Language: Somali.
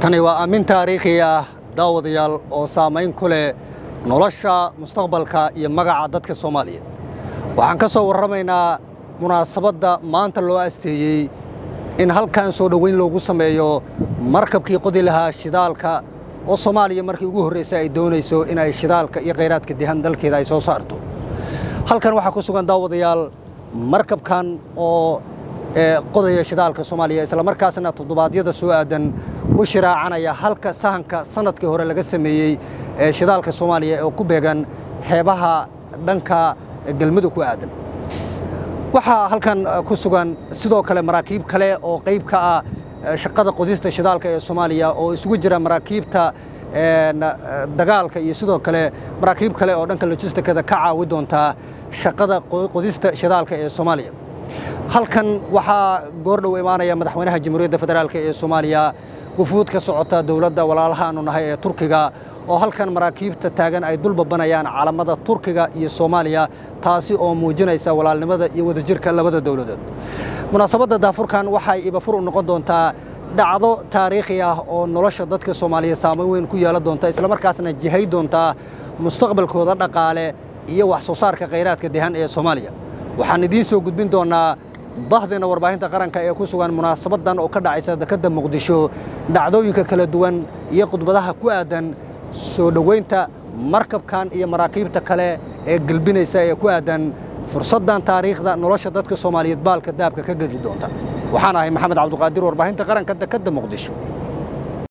Tani waa aamin taariikhi ah, daawadayaal, oo saamayn ku leh nolosha, mustaqbalka iyo magaca dadka Soomaaliyeed. Waxaan ka soo warramaynaa munaasabadda maanta loo asteeyey in halkan soo dhoweyn loogu sameeyo markabkii qodi lahaa shidaalka, oo Soomaaliya markii ugu horraysay ay doonayso inay shidaalka iyo khayraadka dihan dalkeeda ay soo saarto. Halkan waxaa ku sugan, daawadayaal, markabkan oo qodaya shidaalka Soomaaliya, islamarkaasna toddobaadyada soo aadan u shiraacanaya halka sahanka sanadkii hore laga sameeyey ee shidaalka Soomaaliya oo ku beegan xeebaha dhanka Galmudug ku aadan. Waxaa halkan ku sugan sidoo kale maraakiib kale oo qayb ka ah shaqada qodista shidaalka ee Soomaaliya, oo isugu jira maraakiibta dagaalka iyo sidoo kale maraakiib kale oo dhanka lojistikada ka caawi doontaa shaqada qodista shidaalka ee Soomaaliya. Halkan waxaa goordhow imaanaya madaxweynaha Jamhuuriyadda Federaalka ee Soomaaliya, wufuud ka socota dowladda walaalaha aanu nahay ee Turkiga, oo halkan maraakiibta taagan ay dul babanayaan calamada Turkiga iyo Soomaaliya, taasi oo muujinaysa walaalnimada iyo wadajirka labada dowladood. Munaasabadda daafurkan waxay ibafur u noqon doontaa dhacdo taariikhi ah oo nolosha dadka Soomaaliyeed saamayn weyn ku yeelan doonta, islamarkaasna jihay doontaa mustaqbalkooda dhaqaale iyo wax soo saarka khayraadka dehan ee Soomaaliya. Waxaan idiin soo gudbin doonaa bahdina warbaahinta qaranka ee ku sugan munaasabaddan oo ka dhacaysa dekedda Muqdisho dhacdooyinka kala duwan iyo khudbadaha ku aadan soo dhoweynta markabkan iyo maraakiibta kale ee gelbinaysa ee ku aadan fursaddan taariikhda nolosha dadka Soomaaliyeed baalka daabka ka gedi doonta. Waxaan ahay Maxamed Cabduqaadir, warbaahinta qaranka, dekedda Muqdisho.